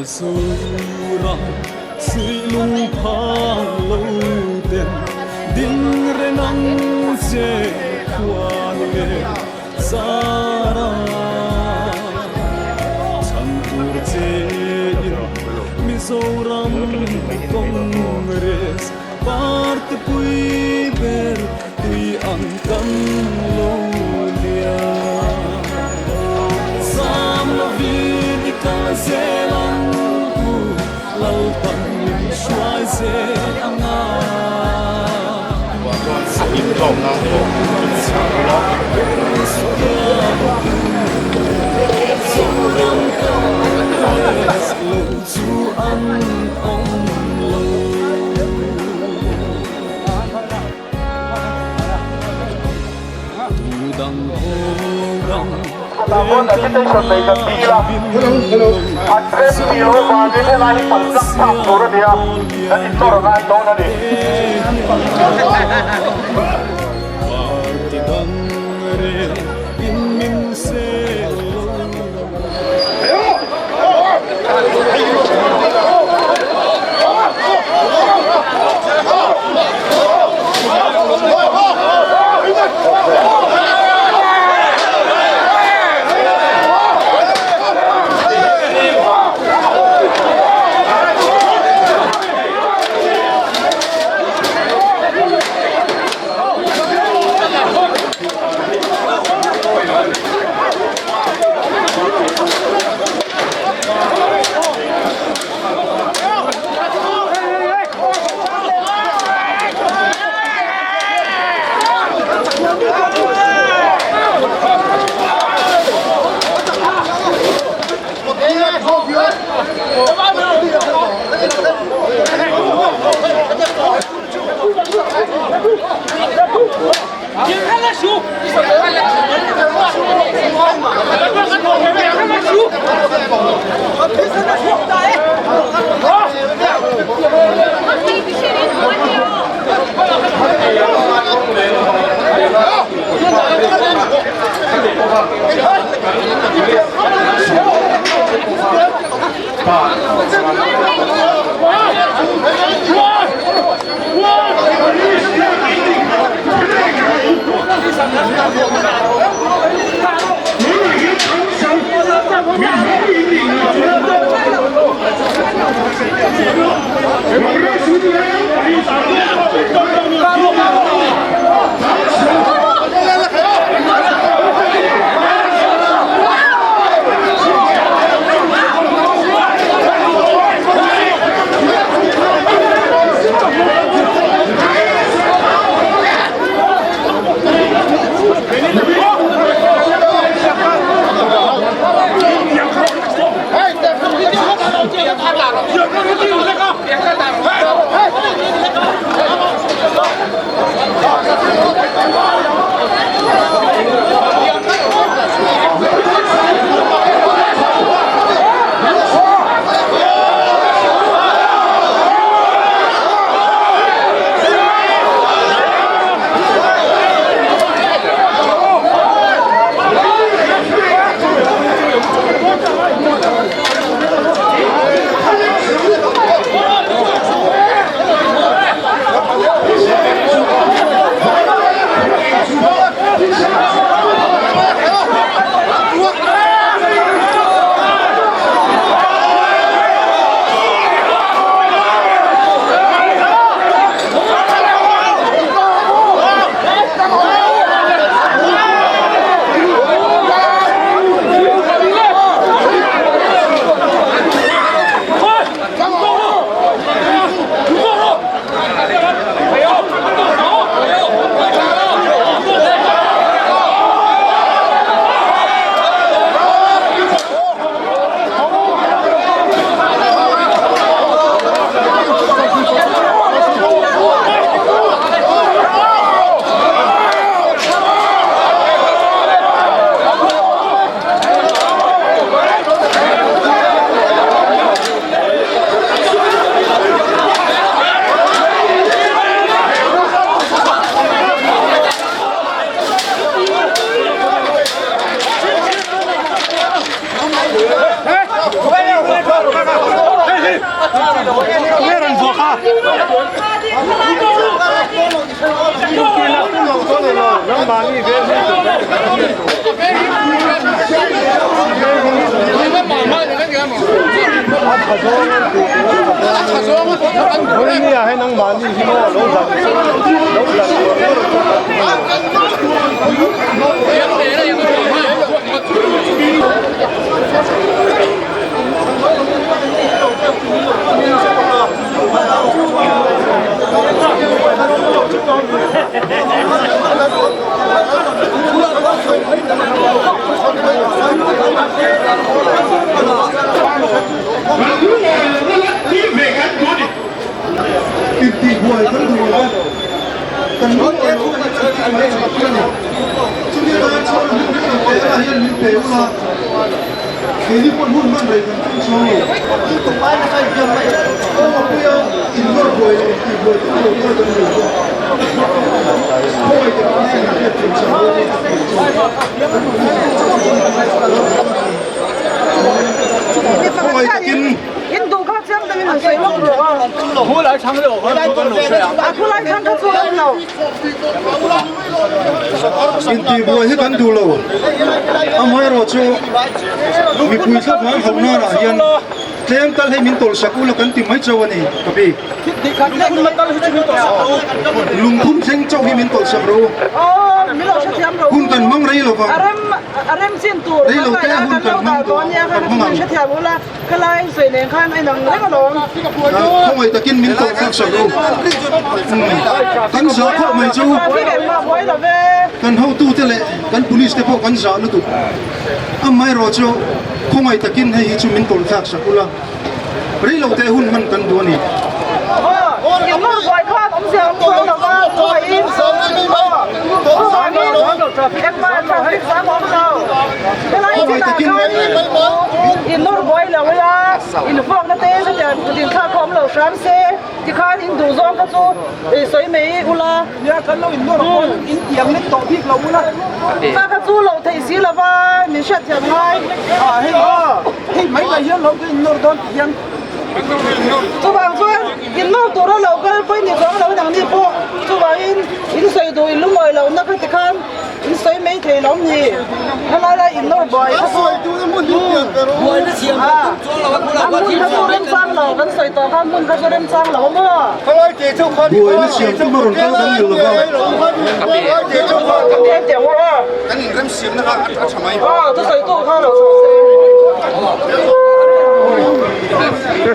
Mizoram suihlung phang lo ten ding reng ang che khuan leh zara chhan tur che in Mizoram Congress Party pui ber tui ang kan lo lian. Zam lovin i kal zel ang u, Lalpan min hruai zel ang a. Zoram Congress lo chu an awm lo. Intihbuai kan duh lo a, kan lungawi lo a ni chu tih mai chu a ni. Chumi atan chuan hun rei lo te ah hian min pe ula, keini pawh hun hman rei kan tum chuang lo. Aw apuia inlawr buai leh intihbuai tum lo kha kan duh bawk. Khawngaih takin heng hi hriat thiam chang dawn a tih chu. Khawngaih takin. Intihbuai hi kan duh lo, amaherawh chu mipui thlavang hauh nanah hian tlem tal hei min tawlhsak ula kan ti mai chauh a ni ka pi. Lungphun thleng chauh hi min tawlhsak rawh u, hun kan hmang rei lo vang, rei lo te hun kan hmang duh kan hmang ang. Khawngaih takin min tawh thlak sak u. Kan zah khawp mai chu kan hotute leh kan police te pawh kan zah lutuk. Amaherawh chu khawngaih takin hei hi chu min tawh thlak sak ula. Rei lo te hun hman kan duh a ni. Khawngaih takin. In nawr buai lo ila, in vuakna te chutiang din thlak kha awm lo hram se, tikhan in duh zawng kha chu sawi mai ula. Nia kan lo in nawr pawn in tiang lek tawh bik lo ula. Kha kha chu lo theih si lova min hriatthiam ngai. Ah hei hei mai mai hian lo ka in nawr dawn tih hian. Chuvang chuan in nawr tura lo kal pawi ni chuang lo nang ni pawh chuvangin in sawi duh in lungawi lohna kha tikhan In sawi mai thei lo ni. Helai lai in nawr buai kha chu. A hmun kha chu remchang lo kan sawi tawh kha hmun kha chu remchang lo a maw. Buaina siam tum a rawn kal kan ni lo va.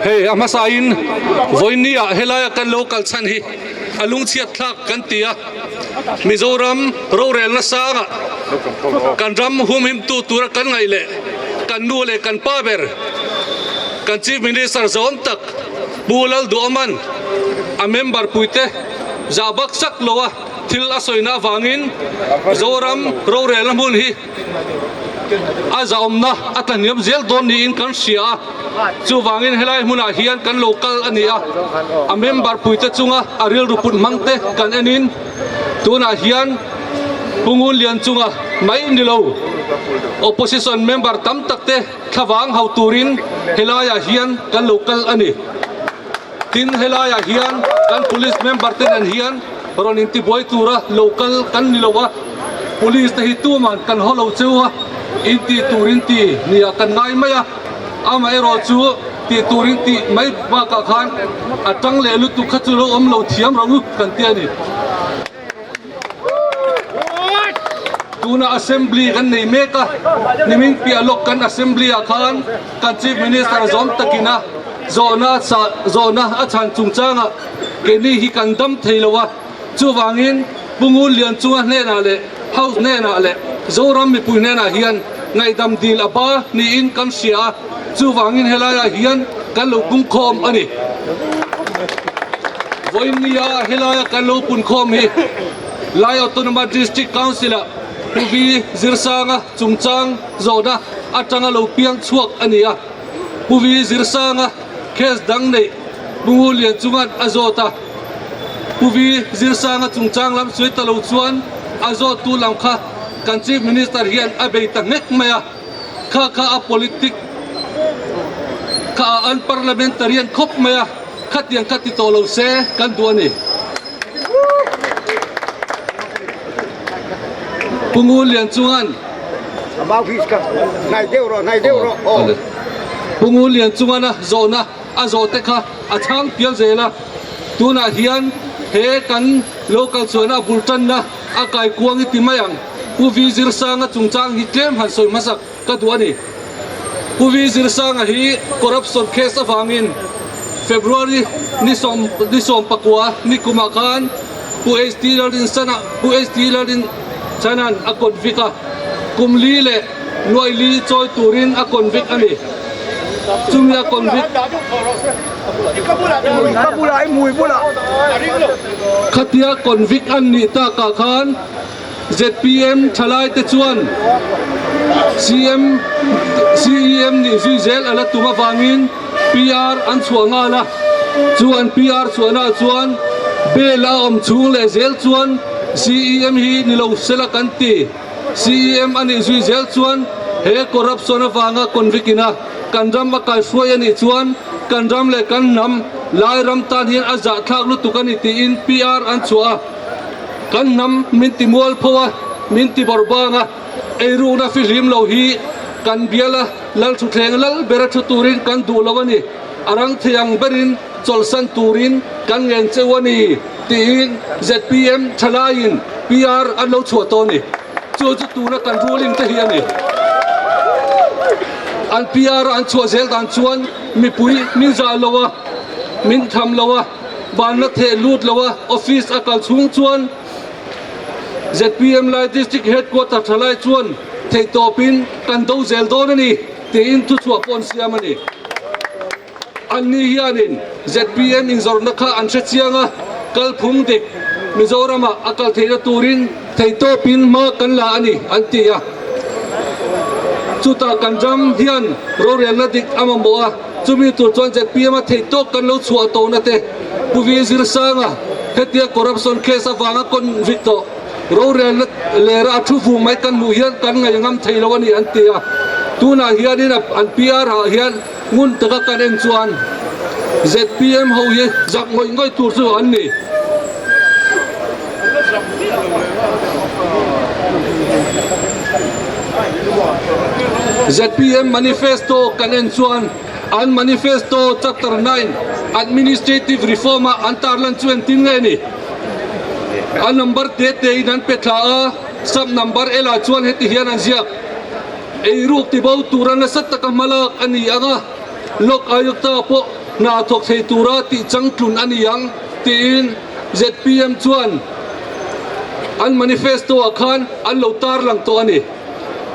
Hei a hmasain vawinia helaia kan lo kal chhan hi a lungchhiat thlak kan ti a. Mizoram rorelna sangah kan ram humhimtu tura kan ngaih leh kan nu leh kan pa ber kan Chief Minister zawm tak Pu Lalduhawman a member puite zah bak sak loa thil a sawina avangin Zoram rorelna hmun hi a zahawmna a tlahniam zel dawn niin kan hria a, chuvangin helai hmunah hian kan lo kal a ni a, a member puite chunga a rilru put hmang te kan enin tunah hian Pu Ngunlian chunga mai ni lo opposition member tam tak te thlavang hau turin helaiah hian kan lo kal a ni. Tin, helaiah hian kan police member te nen hian rawn intibuai tura lo kal kan ni lo a, police te hi tuman kan haw lo cheu a, inti tur inti nia kan ngai mai a, amaherawh chu tih tur intih mai bakah khan a tang leh lutuk kha chu lo awm lo thiam rawh u kan ti a ni. Tuna Assembly kan nei mek a, nimin piah lawk kan Assembly ah khan kan Chief Minister zawm takina zawhna zawhna a chhan chungchangah keini hi kan dam thei lo a, chuvangin Pu Ngunlian chunga hnenah leh House hnenah leh Zoram mipui hnenah hian ngaihdam dil a ba niin kan hria a, chuvangin helaiah hian kan lo pungkhawm a ni. Vawinia helaia kan lo punkhawm hi Lai Autonomous District Council-ah Pu Vi Zirsanga chungchang zawhna atanga lo piang chhuak a ni a. Pu Vi Zirsanga case dang neih Pu Ngu Lianchunga'n a zawt a. Pu Vi Zirsanga chungchang lam sawi ta lo chuan a zawttu lam kha kan Chief Minister hian a bei ta nghek mai a. Kha kha a politic kha a unparliamentarian khawp mai a, khatiang kha ti tawh lo se kan duh a ni. Pu Ngun Lian chuan Pu Ngun Lian chuan a zawhna a zawh te kha a chhang pial zel a, tunah hian he kan local chuan a bul tanna a kaikuang i ti mai ang. Pu Vi Zirsanga chungchang hi tlem han sawi hmasak ka duh a ni. Pu Vi Zirsanga hi corruption case avangin February ni sawm ni 19 ni kumah khan Pu HT Lalrinsana Pu HT Lalrinchana'n a convict a, kum li leh nuai li chawi turin a convict a ni. Chumi a convict Khatia convict an nih takah khan Zpm thalaite chuan CM CEM nih zui zel a la tum avangin PR an chhuah nghal a, chu an PR chhuahnaah chuan bail a awm chhung leh zel chuan CEM hi ni lo sela kan ti. CEM a nih zui zel chuan he corruption avanga convict ina kan ram a kaihruai a nih chuan kan ram leh kan hnam lai ram tan hian a zahthlak lutuk a ni tiin PR an chhuah a. Kan hnam min ti mual pho a, min ti bawrh bang a, eirukna fihlim lo hi kan bial a, lal thuthleng lal bera thu turin kan duh lo a ni, a rang thei ang berin chawlhsan turin kan ngen cheu a ni, tiin zpm thalaiin PR an lo chhuah tawh a ni. Chu chu tuna kan ruling te hi a ni. An PR a an chhuah zel dan chuan mipui min zah lo a, min tham lo a. Banna theh lut lo a office a kal chhung chuan zpm lai district headquarter thalai chuan theihtawpin kan do zel dawn a ni tiin thuchhuah pawh an siam a ni. Anni hianin zpm inzawrhna kha an hre chiang a, kalphung dik Mizoramah a kal theihna turin theihtawpin hma kan la a ni an ti a. Chutah kan ram hian rorelna dik a mamawh a. Chumi tur chuan zpm a theih tawk kan lo chhuah tawhna te Pu Vi Zirsanga hetia corruption case avanga convict tawh rorelna lera a thu vung mai kan hmuh hian kan ngaih ngam thei lo a ni an ti a. Tunah hianin an PR ah hian ngun taka kan en chuan zpm ho hi zak ngawih ngawih tur chu an ni. Zpm manifesto kan en chuan an manifesto chapter 9 administrative reform a an tarlan chu engtin nge ni? A number te te in an pe thla a, sub number L ah chuan heti hian an ziak, Eiruk tibo tura nasa taka hmalak a ni ang a, Lok Ayukta pawh hna thawk thei tura tih changtlun a ni ang tiin zpm chuan an manifesto ah khan an lo tarlang tawh a ni.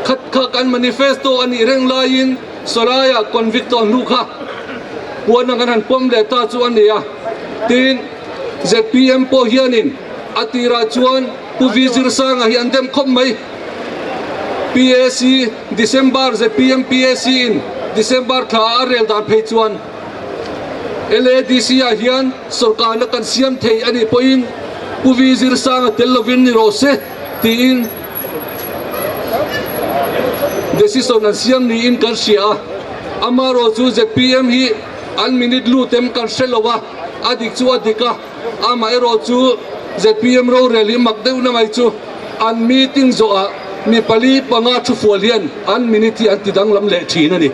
Khat kha kan manifesto a nih reng laiin Sawlaia convict tawh hnu kha puan ang an han pawm leh ta chu a ni a. Tin, zpm pawh hianin a tirah chuan Pu V Zirsanga hi an dem khawp mai. PAC December zpm PAC in December thla a rel dan phei chuan LADC ah hian sawrkarna kan siam thei a nih pawhin Pu V Zirsanga tel lovin ni rawh se tiin decision an siam niin kan hria a, amaherawh chu zpm hi an minute lut em kan hre lo a, a dik chu a dik a, amaherawh chu zpm rorel hi mak deuh na mai chu an meeting zawhah mi pali panga thufual hian an minute hi an ti danglam leh thin a ni.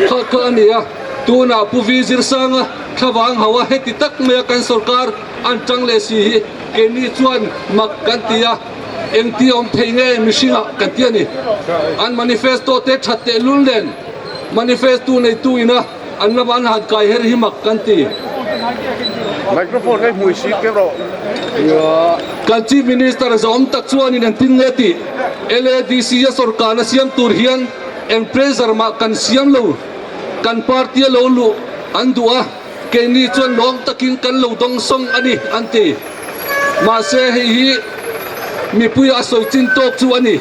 Kha kha a ni a, tunah Pu V Zirsanga thlavang ho a heti tak maia kan sorkar an tang leh si hi Keini chuan mak kan ti a, engti awm thei nge mihringah kan ti a ni. An manifesto te that teh lul nen manifesto neitu ina an lama an han kai her hi mak kan ti. Microphone hei hmui si keuh rawh. Kan Chief Minister zawm tak chuanin engtin nge tih LADC a sawrkarna siam tur hian eng pressure mah kan siam lo, kan party a lo luh an duh a. Keini chuan lawm takin kan lo dawng sawng a ni, an ti. Mahse, hei hi mipuia a sawi chin tawk chu a ni.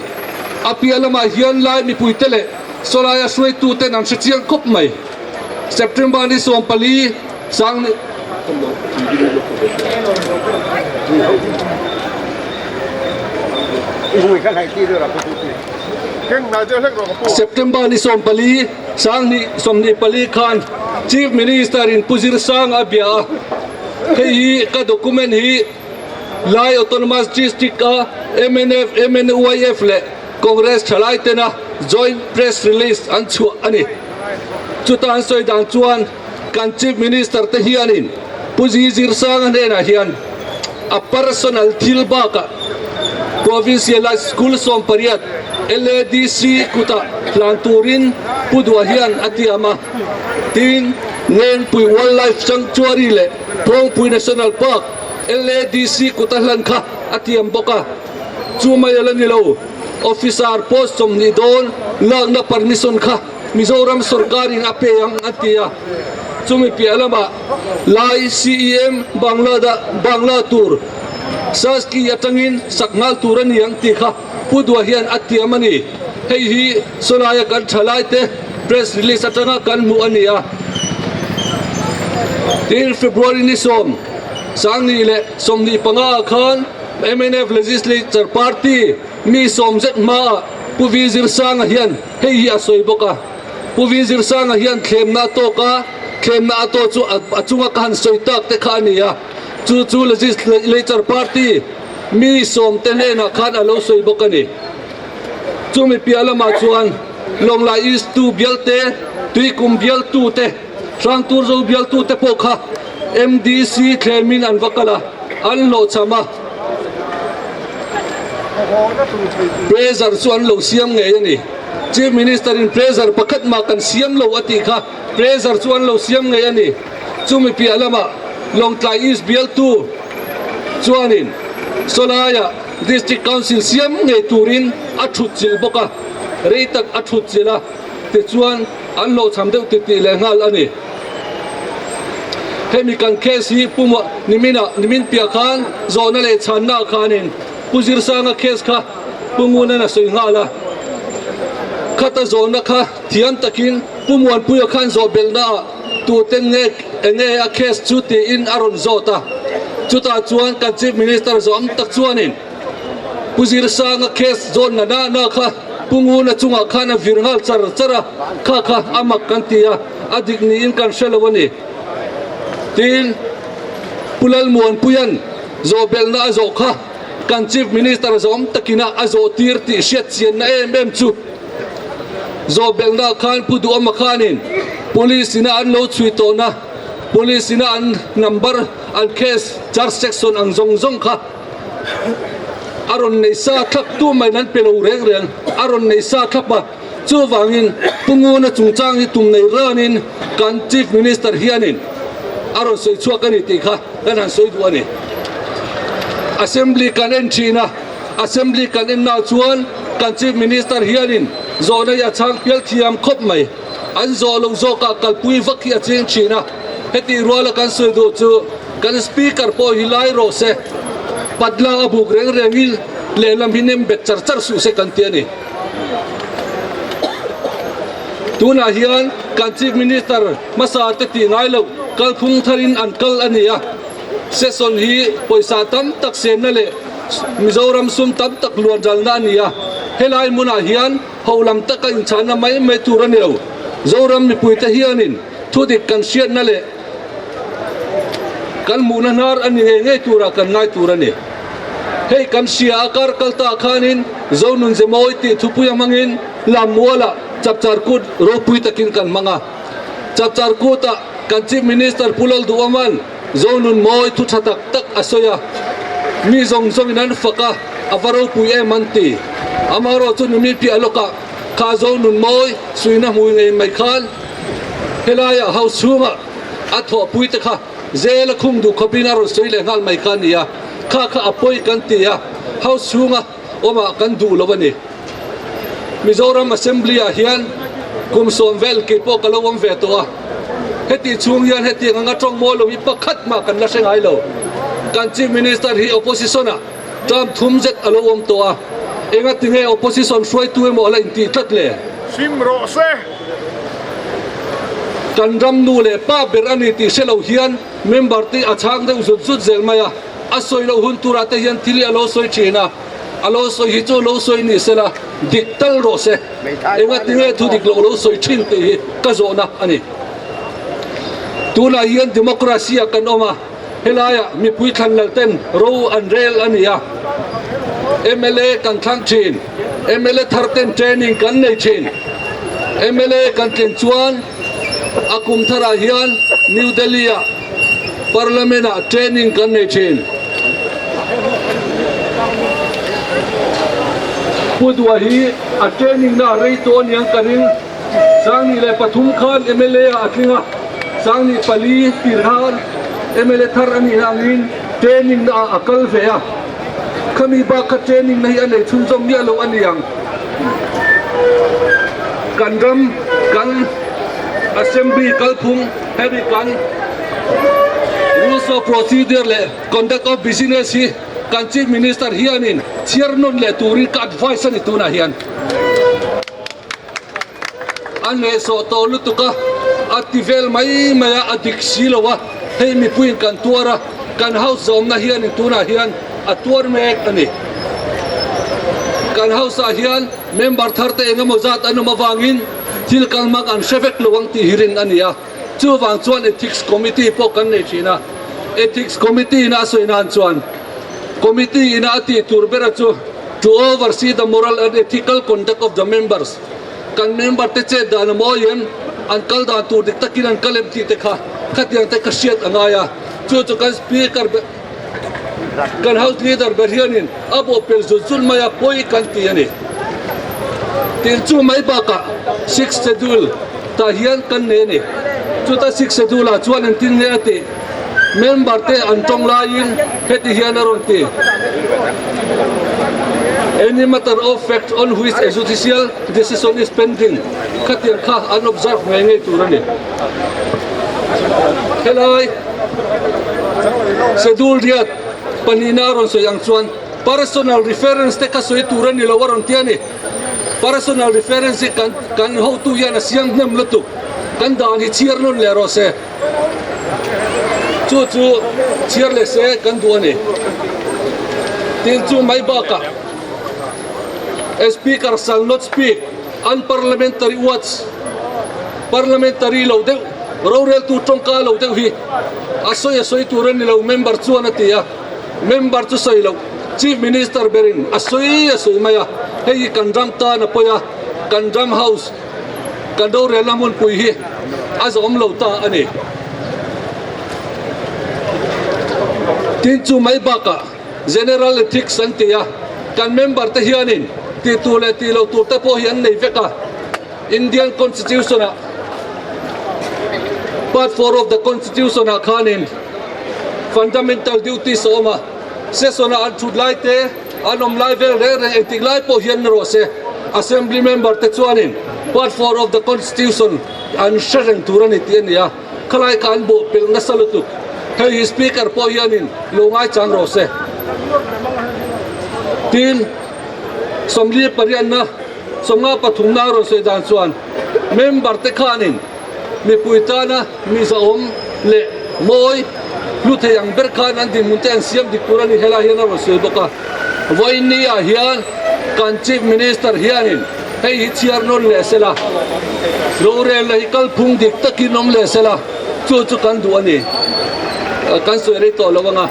A piah lamah hian lai mipuite leh sawlaia hruaituten an hre chiang khawp mai. September ni 14 sang ni. September ni 14 sang ni 24 khan Chief Minister in Pu Zirsang a bia a, hei hi ka document hi Lai Autonomous District a mnf, MNYF leh Congress thalai tena joint press release an chhuah a ni. Chuta an sawi dan chuan kan Chief Minister te hianin Pu Zi Zirsanga hnenah hian a personal thil bakah Provincial School 18 LADC kutah hlan turin Pu Dua hian a tiam a. Tin, Ngengpui Wildlife Sanctuary leh Phawngpui National Park LADC kuta hlan kha a tiam bawk a. Chu mai a la ni lo, Officer post 20 dawn lakna permission kha Mizoram sorkarin a pe ang a ti a. Chumi piah lamah Lai CEM Bangla Bangla tur Saski atangin sak nghal tur a ni ang tih kha Pu Dua hian a tiam a ni. Hei hi sawlaia kan thalaite press release atanga kan hmuh a ni a. Tin, February ni sawm, 2025 ah khan mnf Legislature Party mi sawm zet hmaah Pu V Zirsanga hian hei hi a sawi bawk a. Pu V Zirsanga hian thlemna a tawk a, thlemna a tawh chu a chunga ka han sawi tak te kha a ni a. Chu chu Legislature Party mi sawm te hnenah khan a lo sawi bawk a ni. Chumi piah lamah chuan Lawnglai East tu bialte, Tuikum bialtu te, Hrangturzo bialtu te pawh kha MDC thlemin an va kal a, an hlawhchham a. Pressure chu an lo siam ngei a ni. Chief Minister in pressure pakhat mah kan siam lo a tih kha pressure chu an lo siam ngei a ni. Chumi piah lamah Lawngtlai East bialtu chuanin sawlaiah District Council siam ngei turin a thut chilh bawk a, rei tak a thut chilh a, tichuan an hlawhchham deuh titih leh nghal a ni. Hemi kan case hi Pu Niminah nimin piah khan zawhna leh chhanna ah khanin Pu Zirsanga case kha Pu Ngunan a sawi nghal a, khata zawhna kha thiam takin Pu Muanpuia khan zawh belhna ah tuten nge enge a case chu tiin a rawn zawt a, chutah chuan kan Chief Minister zawm tak chuanin Pu Zirsanga case zawnna na na kha Pu Nguna chungah khan a vir nghal char char a, kha kha a mak kan ti a, a dik niin kan hre lo a ni. Tin, Pu Lalmuanpuia'n zawhbelhna a zawh kha kan Chief Minister zawm takina a zawh tir tih hriat chianna em em chu zawhbelhna khan Pu Duhawma khanin Police ina an lo chhui tawhna Police ina an number an case charge section ang zawng zawng kha a rawn nei sa thlap tu mai an pe lo reng reng a rawn nei sa thlap a chuvangin Pu Nguna chungchang hi tum nei ranin kan Chief Minister hianin a rawn sawi chhuak a ni tih kha kan han sawi duh a ni. Assembly kan en thin a, Assembly kan en na chuan kan Chief Minister hianin zawhna hi a chhang pial thiam khawp mai. An zawh loh zawkah kalpui vak hi a ching thin a, heti ruala kan sawi duh chu kan Speaker pawh hi lai rawh se, patla a buk reng rengin lehlam hi nem bet char char suh se kan ti a ni. Tunah hian kan Chief Minister hmasa te tih ngai loh kalphung tharin an kal a ni a, session hi pawisa tam tak senna leh Mizoram sum tam tak luanralna a ni a, helai hmunah hian ho lam taka inchhanna mai mai tur a ni lo. Zoram mipuite hianin thudik kan hriatna leh kan hmuhna hnar a ni ngei ngei turah kan ngai tur a ni. Hei kan hria a kar kal ta khanin Zonun Zemawi tih thupui a hmangin Lammualah Chapchar Kut ropui takin kan hmang a. Chapchar Kutah kan Chief Minister Pu Lalduhawman Zonun Mawi thu tha tak tak a sawi a, mi zawng zawngin an fak a, a va ropui em an ti. Amaherawh chu numi piah lawkah kha Zonun Mawi suihna hmui ngei mai khan helaiah house chhungah a thawhpui te kha Zel a khung duh khawpin a rawn sawi leh nghal mai kha a ni a, kha kha a pawi kan ti a, house chhunga awmah kan duh lo a ni. Mizoram Assembly ah hian kum sawm vel kei pawh ka lo awm ve tawh a, heti chhung hian hetiang anga tawng mawi lo hi pakhat mah kan la hre ngai lo. Kan Chief Minister hi Opposition ah term thum zet a lo awm tawh a, engati nge Opposition hruaitu emaw a la intih tlat le? Sim rawh se. Kan ram nu leh pa ber a ni tih hre lo hian member te a chhang deuh zut zut zel mai a, a sawi loh hun turah te hian thil hi a lo sawi thin a, a lo sawi hi chu lo sawi ni sela dik tal rawh se, engati nge thu dik loh lo sawi thin tih hi ka zawhna a ni. Tunah hian democracy ah kan awm a. Helaiah mipui thlan lal ten ro an rel a ni a. Mla kan thlang thin. Mla thar ten training kan nei thin. Mla kan tlin chuan a kum tharah hian New Delhi ah Parliament ah training kan nei thin. Pu Dua hi a training na rei tawh aniang ka ring. 2003 khan mla ah a tling a, 2004 tir khan mla thar a nih angin training na ah a kal ve a. Khami bak kha training na hi a nei chhunzawm miah lo a ni ang. Kan ram, kan Assembly kalphung hemi kan Rules of Procedure leh Conduct of Business hi kan Chief Minister hianin chhiar nawn leh turin ka advice a ni tunah hian. A hnehsawh tawh lutuk a, a ti vel mai mai a, a dik si lo a, hei mipuiin kan tuar a, kan house zawmna hianin tunah hian a tuar mek a ni. Kan house ah hian member thar te engemaw zat an awm avangin thil kal hmang an hre vek lo ang tih hi rin a ni a, chuvang chuan Ethics Committee pawh kan nei thin a, Ethics Committee ina a sawi nan chuan Committee ina a tih tur bera chu To oversee the moral and ethical conduct of the members, kan member te chet dan a mawi em, an kal dan tur dik takin an kal em tih te kha khatiang te ka hriat a ngai a, chu chu kan Speaker ber, kan House Leader ber hianin a bawhpelh zut zut mai a, pawi kan ti a ni. Tin chu mai bakah Sixth Schedule tah hian kan nei a ni. Chuta Sixth Schedule ah chuan engtin nge a tih? Member te an tawng laiin heti hian a rawn ti, Any matter of fact on which a judicial decision is pending, khatiang kha an observe ngei ngei tur a ni. Helai Schedule riat pahnihna a rawn sawi ang chuan personal reference te kha sawi tur a ni lo a rawn ti a ni. Personal reference hi kan hotu hian a siam hnem lutuk, kan dan hi chhiar nawn leh rawh se. Chu chu chhiar leh se kan duh a ni. Tin chu mai bakah A speaker shall not speak unparliamentary words, parliamentary lo deuh, roreltu tawngka lo deuh hi a sawi a sawi tur a ni lo member chuan a ti a, member chu sawi loh Chief Minister berin a sawi a sawi mai a, hei hi kan ram tan a pawi a, kan ram house Kan rorelna hmunpui hi a zawm lo ta a ni. Tin chu mai bakah General Ethics an ti a, kan member te hianin tih tur leh tih loh tur te pawh hi an nei vek a. Indian Constitution ah Part 4 of the Constitution ah khanin Fundamental Duties a awm a, session ah an thut lai te, An awm lai vel reng reng engtik lai pawh hian ni rawh se, Assembly member te chuanin Part 4 of the Constitution an hre reng tur a ni tih a ni a, khalai kha an bawh pelh nasa lutuk. Hei hi Speaker pawh hianin lo ngaichang rawh se. Tin, 48 na, 53 na a rawn sawi dan chuan member te khanin mipui tana mizawm leh mawi hlu thei ang ber khan an dinhmun te an siam dik tur a ni helai hian a rawn sawi bawk a. Vawiinni ah hian kan Chief Minister hianin hei hi chhiar nawn leh sela, rorelna hi kalphung dik takin awm leh sela, chu chu kan duh a ni. Kan sawi rei tawh lo ang a.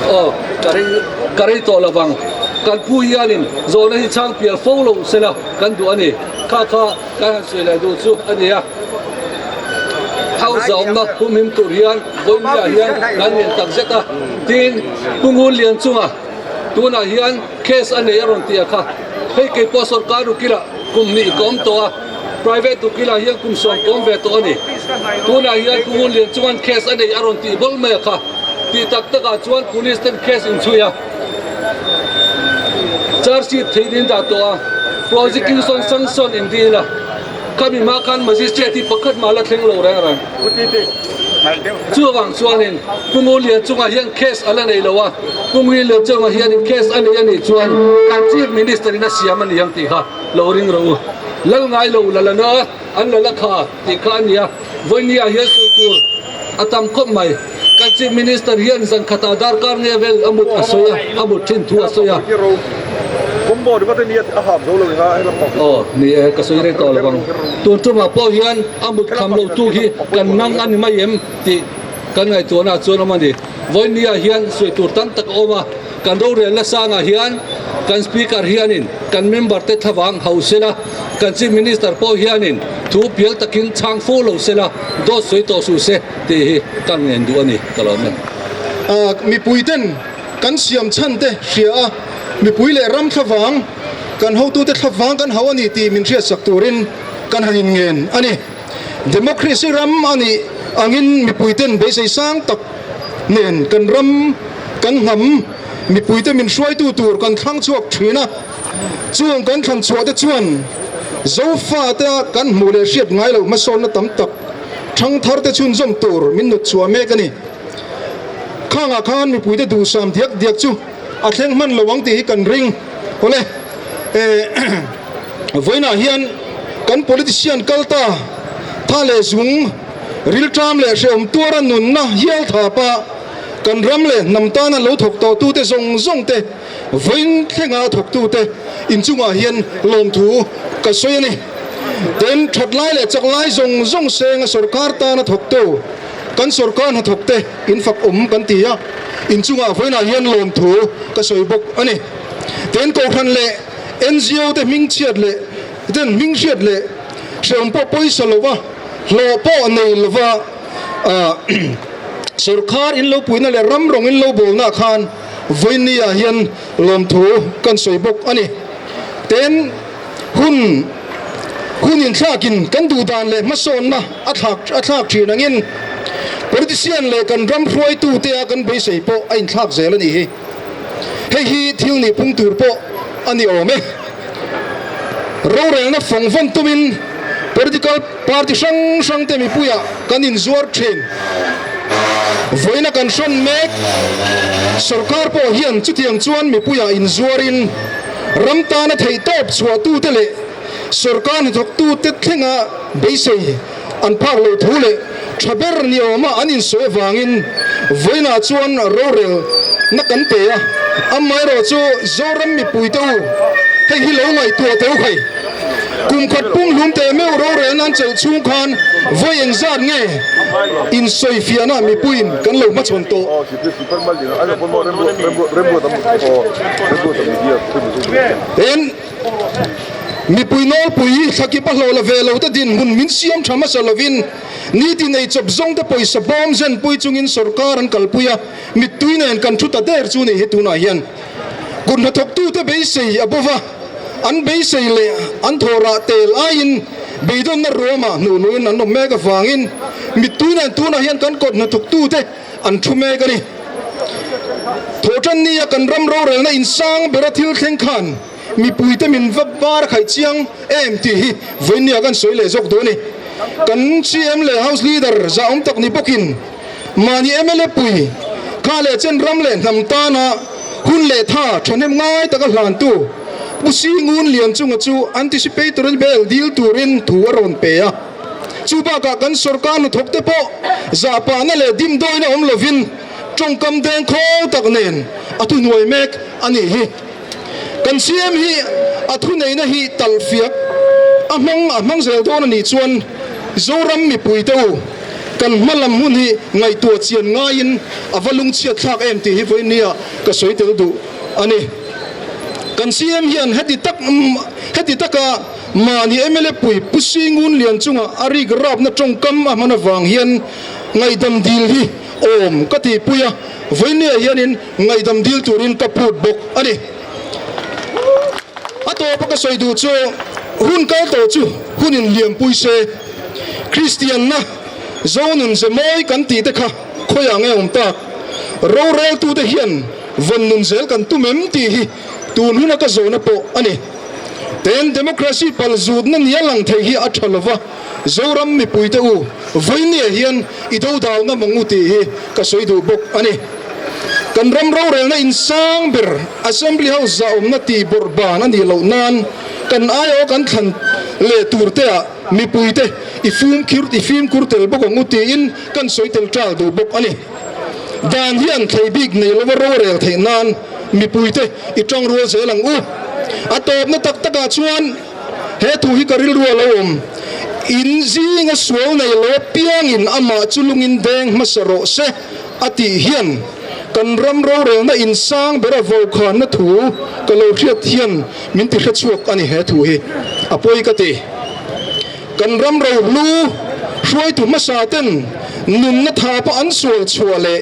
Aw, ka rei ka rei tawh lo vang. Kan pu hianin zawhna hi chhang pial fo lo sela kan duh a ni. Kha kha kan han sawi leh duh chu a ni a. House awmna humhim tur hian vawiin hian kan ngen tak zet a. Tin, Pu Ngunlian chunga tunah hian case a nei a rawn ti a kha. Hei keipawh sorkar ukila kum hnih ka awm tawh a. Private ukilah hian kum 10 kawm ve tawh a ni. Tunah hian Pu Ngunlian chuan case a nei a rawn tih bawl mai a kha. Tih tak takah chuan police ten case in chhui a. Charge sheet theih in dah tawh a. Prosecution sanction in dil a. Khami hma khan magistrate hi pakhat mah la thleng lo reng reng. Chuvang chuanin Pu Ngunlian chungah hian case a la nei lo a. Pu Ngunlian chungah hianin case a nei a nih chuan kan Chief Minister in a siam a ni ang tih kha lo ring rawh u. Lal ngai lo la la na an la la kha tih kha a ni a, vawinia hian sawi tur a tam khawp mai. Kan Chief Minister hian zan khatah darkar nge vel a mut a sawi a, a mut thin thu a sawi a. Combo ringawt a nia a ham zo lo eng a helam pang. Aw ni e ka sawi rei tawh lo ang. Tun tumah pawh hian a mut kham lo tu hi kan nang a ni mai em tih kan ngaihtuahna ah chuan awm a ni. Vawinia hian sawi tur tam tak a awm a, kan rorelna sangah hian kan Speaker hianin kan member te thlavang hauh sela, kan Chief Minister pawh hianin thu pial takin chhang fo lo sela, dawt sawi tawh suh se tih hi kan ngen duh a ni ka lo awm e. Mipuiten kan siam chhan te hria a, mipui leh ram thlavang kan hotute thlavang kan hauh a ni tih min hriatsak turin kan han inngen a ni. Democracy ram a nih angin mipuiten beisei sang tak nen kan ram, kan hnam, mipuite min hruaitu tur kan thlang chhuak thin a, chung kan thlan chhuah te chuan Zofate a kan hmuh leh hriat ngai loh hmasawnna tam tak thangthar te chhunzawm tur min nut chhuah mek a ni. Khangah khan mipuite duhsam diak diak chu a thleng hman lo ang tih hi kan ring. Awle, vawiinah hian kan politician kal ta tha leh zung, rilṭam leh hrehawm tuara nunna hial thapa kan ram leh hnam tana lo thawk tawhtute zawng zawng te, vawiin thlenga thawktute inchungah hian lawmthu ka sawi a ni. Tin, ṭhat lai leh chak lai zawng zawng senga sorkar tana thawktu, Kan sorkar hnathawk te in fak awm kan ti a, inchungah vawiinah hian lawmthu ka sawi bawk a ni. Tin, Kohhran leh NGO te hmingchhiat leh ten hminghriat leh hrehawm pawh pawisa lova, hlawh pawh nei lova sorkar in lo puihna leh ram rawng in lo bawlnaah khan vawiinni ah hian lawmthu kan sawi bawk a ni. Tin, Hun hun inthlakin kan duhdan leh hmasawnna a thlak a thlak thin angin politician leh kan ram hruaitute a kan beisei pawh a inthlak zel a nih hi. Hei hi thil nih phung tur pawh a ni awm e. Rorelna fawng vawn tumin political party hrang hrang te mipuiah kan inzuar thin. Vawiina kan hrawn mek sorkar pawh hian chutiang chuan mipuiah inzuarin Ram tana theihtawp chhuahtute leh sorkar hnathawktute thlenga beisei an phak loh thu leh tha ber ni awma an insawi avangin vawiinah chuan rorel na kan pe a, amaherawhchu Zoram mipuite u hei hi lo ngaihtuah teh u khai. Kum khat pumhlum teh meuh rorelna an chelh chhung khan vawi engzat nge insawifiahna mipuiin kan lo hmachhawn tawh? Tin, mipui nawlpui thlakip a hlawh la ve lo te dinhmun min siam tha hmasa lovin nitin eichawp zawng te pawisa bawm zenpui chungin sorkar an kalpui a, mittui nen kan thu ta der chu ni hi tunah hian kut hnathawktute beisei a bova an beisei leh an thawh rah tel aiin beidawnna ruamah hnuhnuin an awm mek avangin mittui nen tunah hian kan kut hnathawktute an thu mek a ni. Thawhtannia kan ram rorelna insang bera thil thleng khan mipuite min va bar khaih chiang em tih hi vawinia kan sawi leh zawk dawn a ni. Kan CM leh House Leader zahawm tak ni bawkin mahni mla pui kha leh chen ram leh hnam tana hun leh tha thahnem ngai taka hlantu Pu Singun Lianchunga chu anticipatory bail dil turin thu a rawn pe a. Chu bakah kan sorkar hnathawk te pawh zahpahna leh dimdawina awm lovin tawngkam deng khawl tak nen a thuhnuai mek a nih hi. Kan CM hi a thuneihna hi talhfiak a hmang a hmang zel dawn a nih chuan Zoram mipuite u kan hma lam hun hi ngaihtuah chian ngaiin a va lungchhiat thlak em tih hi vawinia ka sawi tel duh a ni. Kan CM hian heti tak heti taka Mahni mla pui Pu Singun Lian chunga a rik rapna tawngkam a hman avang hian ngaihdam dil hi awm ka tihpui a, vawinia hianin ngaihdam dil turin ka phut bawk a ni. A tawpa ka sawi duh chu hun kal tawh chu hunin liampui se, Kristianna Zonun ze mawi kan tih te kha khawiah nge awm tak? Roreltute hian vawn nun zel kan tum em tih hi tun huna ka zawhna pawh a ni. Ten democracy pal zutna nia lang thei hi a tha lova, Zoram mipuite u, vawinia hian i do dalna mawng u tih hi ka sawi duh bawk a ni. Kan ram rorelna insang ber Assembly House zahawmna tih bawrh ban a nih loh nan kan aiawh kan thlan leh tur te ah mipuite i fumkhir i fimkhur tel bawk ang u tiin kan sawi tel ṭal duh bawk a ni. Dan hian thei bik nei lova rorel theih nan mipuite i ṭangrual zel ang u. A tawpna tak takah chuan he thu hi ka rilru a lo awm, In zinga sual nei lo apiangin amah chu lungin deng hmasa rawh se a tih hian kan ram rorelna insang bera vokhanna thu ka lo hriat hian min ti hrechhuak a ni he thu hi a pawi ka ti. Kan ram rohlu hruaitu hmasa ten nunna tha pawh an sual chhuah leh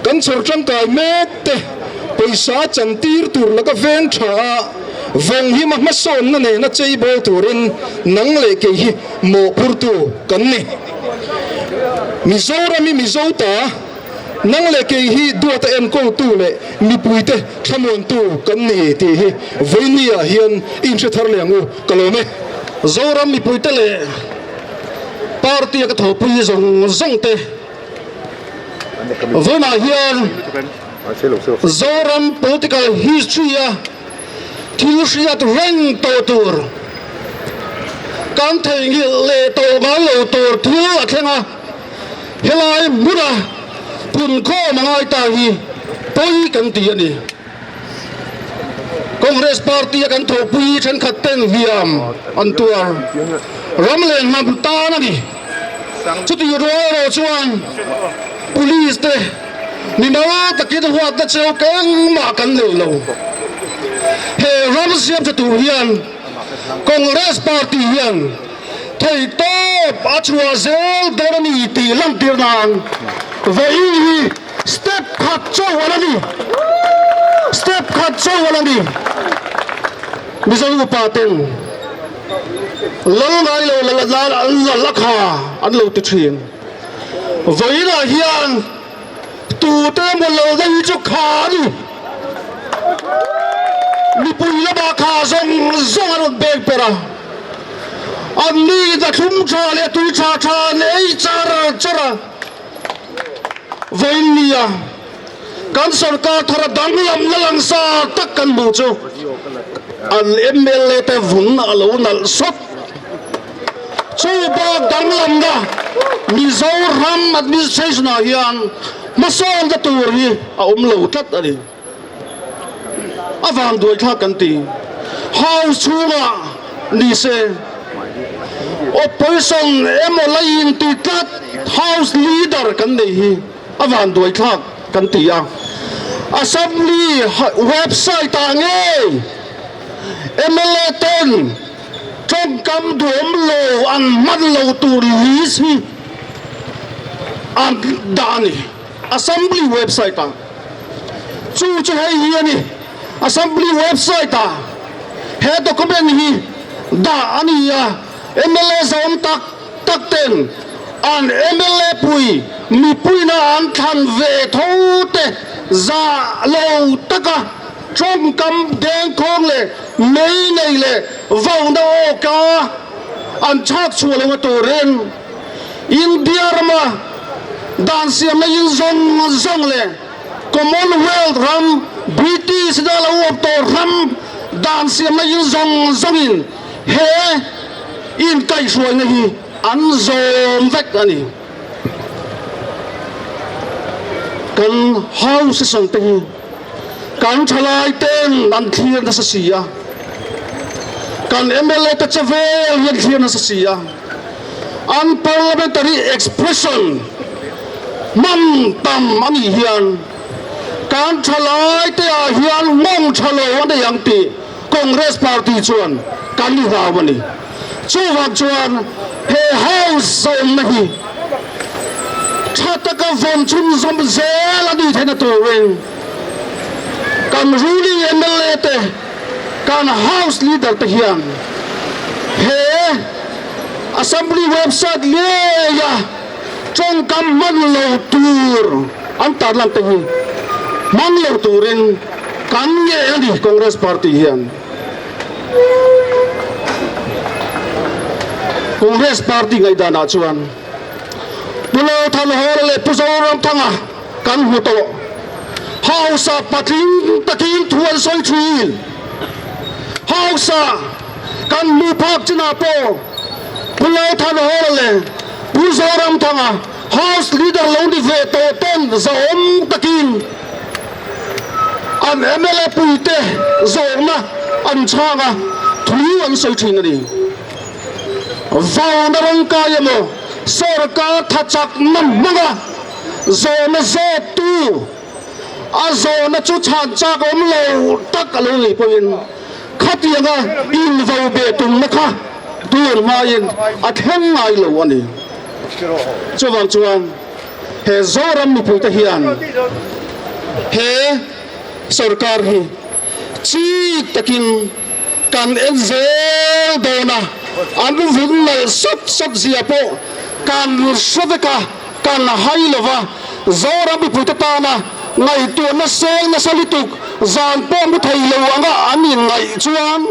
kan chhawr tangkai mek te pawisa chantir tur laka veng tha a vawng hima hmasawnna nena chei bawl turin nang leh kei hi mawhphurtu kan ni. Mizoram hi Mizo ta. Nang leh kei hi duata enkawltu leh mipuite thlamuantu kan ni tih hi vawinia hian i inhre thar leh ang u, ka lawm e. Zoram mipuite leh party a ka thawhpui zawng zawng te vawiinah hian Zoram political history a thil hriat reng tawh tur, kan theihnghilh leh tawh ngai lo tur thil a thleng a. Helai hmuna phunkhawm a ngai ta hi pawi kan ti a ni. Congress party a kan thawhpui thenkhat ten hliam an tuar ram leh hnam tan a ni. Chutih rual erawh chuan police te mimal takin huatna cheu kengmah kan nei lo. He ram siam tha tur hian Congress party hian Theihtawp a chhuah zel dawn a ni tih lantir nan vawiin hi step khat chauh a la ni. Step khat chauh a la ni. Mizo upa ten lal ngai lo lal a kha an lo ti thin. Vawiinah hian tute emaw lalna hi chu kha a ni. Mipui lamah kha zawng zawng a rawn beng per a. An ni in a thlum tha leh tui tha tha an ei char char a. Vawiin nia kan sorkar thar a danglam na langsar tak kan hmuh chu an mla te vun a lo nalh sawt. Chu bak danglamna Mizoram administration ah hian hmasawnna tur hi a awm lo tlat a ni. A vang duai thlak kan ti. House chhungah ni se opposition emaw la inti tlat house leader kan nei hi a van duai thlak kan ti a. Assembly website ah ngei mla ten tawngkam duhawm lo an hman lo tur list hi an dah a ni. Assembly website ah chu chu hei hi a ni Assembly website ah he document hi dah a ni a mla zawm tak tak ten an mla pui mipuina an thlan ve tho te zah lo taka tawngkam dengkhawng leh mei nei leh vauna awka an chhak chhuah lo a turin India rama dan siamna in zawng zawng leh Commonwealth ram, British ina lo awm tawh ram dan siamna in zawng zawngin he inkaihhruaina hi an zawm vek a ni. Kan House session te hi kan thalai ten an thlir nasa si a, kan mla te che vel hi an thlir nasa si a. Unparliamentary expression hman tam a nih hian kan thalai te ah hian mawng tha lo a nei ang tih Congress party chuan kan i hlau a ni. Chuvang chuan he House zawmna hi tha taka vawn chhunzawm zel a nih theihna turin kan ruling mla te kan House leader te hian he Assembly website ngeia tawngkam hman lo tur an tarlan te hi hmang lo turin kan nge a ni Congress party hian. Congress party ngaihdanah chuan Pu Lalthanhawla leh Pu Zoramthanga kan hmu tawh. Hausa patling takin thu an sawi thin. Hausa kan hmu phak chinah pawh Pu Lalthanhawla leh Pu Zoramthanga House Leader lo ni ve tawh ten zahawm takin an mla puite zawhna. an chhang a, thu an sawi thin a ni. Vauna rawngkai emaw sorkar tha chakna hmanga zawhna zawttu a zawhna chu chhan chak awm lo tak a lo nih pawhin khatianga invo beh tumna kha tur hmain a thleng ngai lo a ni. Chuvang chuan he Zoram mipuite hian he sorkar hi chik takin kan en zel dawn a, an vun nalh sawt sawt zia pawh kan hre vek a, kan hai lo va, Zoram mipuite tana ngaihtuahna seng nasa lutuk zan pawh mu thei lo anga an inngaih chuan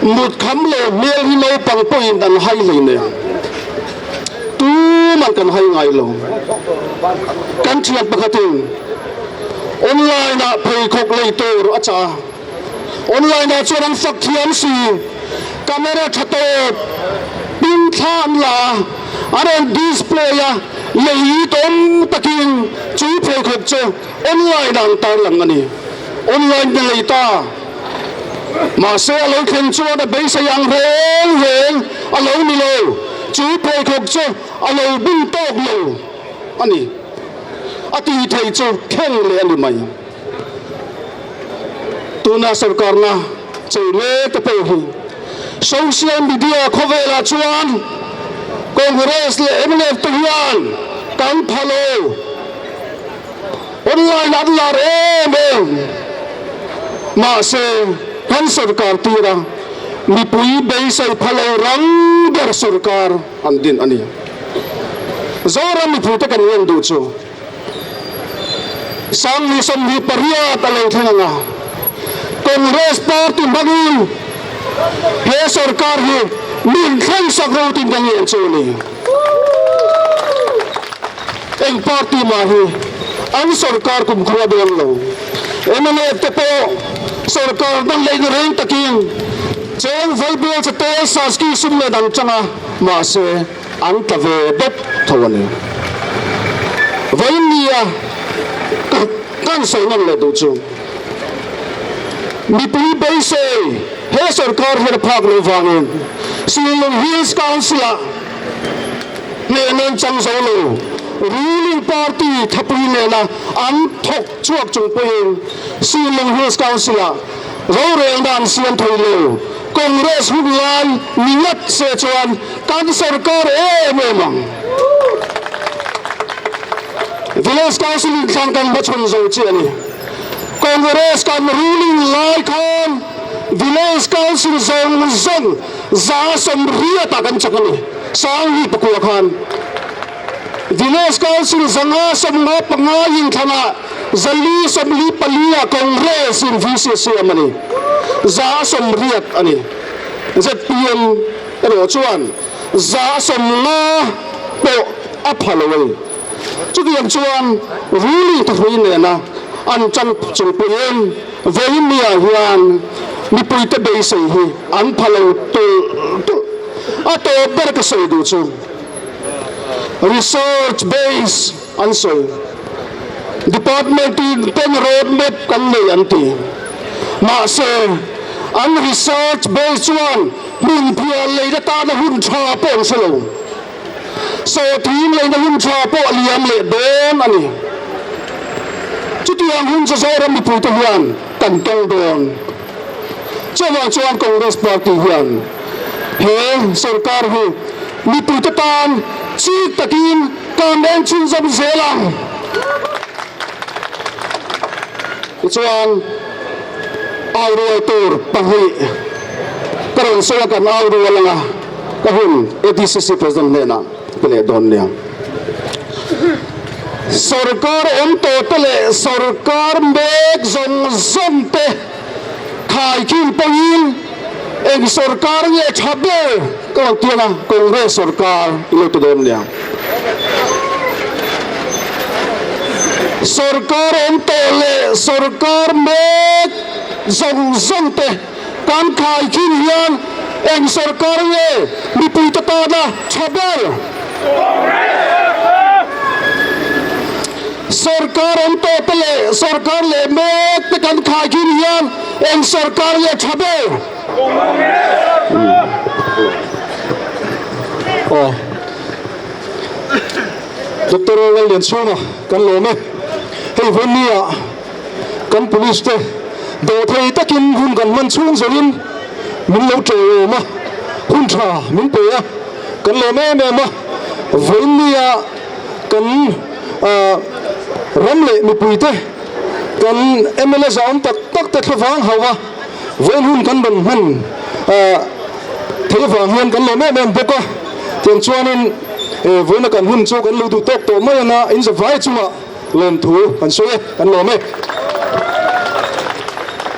mut kham lo hmel hi naupang pawhin an hai hleinem. Tuman kan hai ngai lo. Kan thian pakhatin online ah pheikhawk lei tur a chah a. Online ah chuan an fak thiam si. Camera tha tawp pin thla an la a, an rawn display a, lei tawm takin chu pheikhawk chu online ah an tarlang a ni. Online na lei ta. Mahse a lo thleng chuan a beisei ang reng reng a lo ni lo, chu pheikhawk chu a lo bun tawk lo a ni. A tih theih chu thleng leh a ni mai. Tuna sorkarna chei mek te pawh hi social media khawvelah chuan Congress leh mnf te hian kan pha lo. Online an lar em em. Mahse, kan sorkar tira mipui beisei pha lo rang ber sorkar an din a ni. Zoram mipuite kan ngen duh chu Sangli 28 a lo thleng ang a, Congress party hmangin he sorkar hi min thlengsak rotin ka ngen chu a ni. Eng party mah hi an sorkar kumkhua dawn lo. Mnf te pawh sorkar dan leh inreng takin cheng vaibel che te Saski sum leh dang chang a, mahse an tla ve bawk tho a ni. Vawinia kan sawi ngam leh duh chu mipui beisei he sorkar hian a phak loh vangin Shillong Hills Council-ah Hnehna an chang zo lo. Ruling party thapui nena an thawk chhuak chung pawhin Shillong Hills Council-ah rorelna an siam thei lo. Congress hun lai ni ngat se chuan kan sorkar em em ang. Village Council inthlang kan hmachhawn zo chiah a ni. Congress kan ruling lai khan Village Council zawng zawng 180 kan chak a ni. Sangli pakua khan Village Council 555 inthlanah 444 ah Congress in VC a siam a ni. 180 a ni. Zpm erawh chuan 150 pawh a pha lo a ni. Chutiang chuan ruling thahrui nena an chang chung pawhin vawiinniah hian mipuite beisei hi an pha lo tulh tulh. A tawp ber ka sawi duh chu research base an sawi. Department in ten road map kan nei an ti. Mahse an research base chuan hmun phial leina tana hun tha pawh an hre lo. Sawhthing leina hun tha pawh a liam leh dawn a ni. Chutiang hun chu Zoram mipuite hian kan tawng dawn. Chuvang chuan Congress party hian he sorkar hi mipuite tan chik takin kan en chhunzawm zel ang. Tichuan aurual tur pahnih ka rawn sawi a, kan aurual ang a. Ka hun ADCC President hnenah pe leh dawn nia. Sorkar awm tawh te leh sorkar mek zawng zawng te khaikhin pawhin eng sorkar nge tha ber ka rawn tiang a, Congress sorkar i lo ti dawn nia. Sorkar awm tawh leh sorkar mek zawng zawng te Kan khaikhin hian eng sorkar nge mipuite tana tha ber? Sorkar awm tawh te leh sorkar leh mek te kan khaikhin hian eng. Eng sorkar nge tha ber? Aw. Doctor Lallianchhunga kan lawm e. Hei vawinia kan police te dawhthei takin hun kan hman chhung zawhin min lo ṭawlawm a, hun ṭha min pe a, kan lawm em em a. Vawinia kan ram leh mipuite kan mla zahawm tak tak te thlavang hauh a, vawiin hun kan rawn hman thei avang hian kan lawm em em bawk a. Tiang chuanin vawiina kan hun chu kan lo duh tawk tawh mai ang a, in zavai chungah lawmthu kan sawi e, kan lawm e.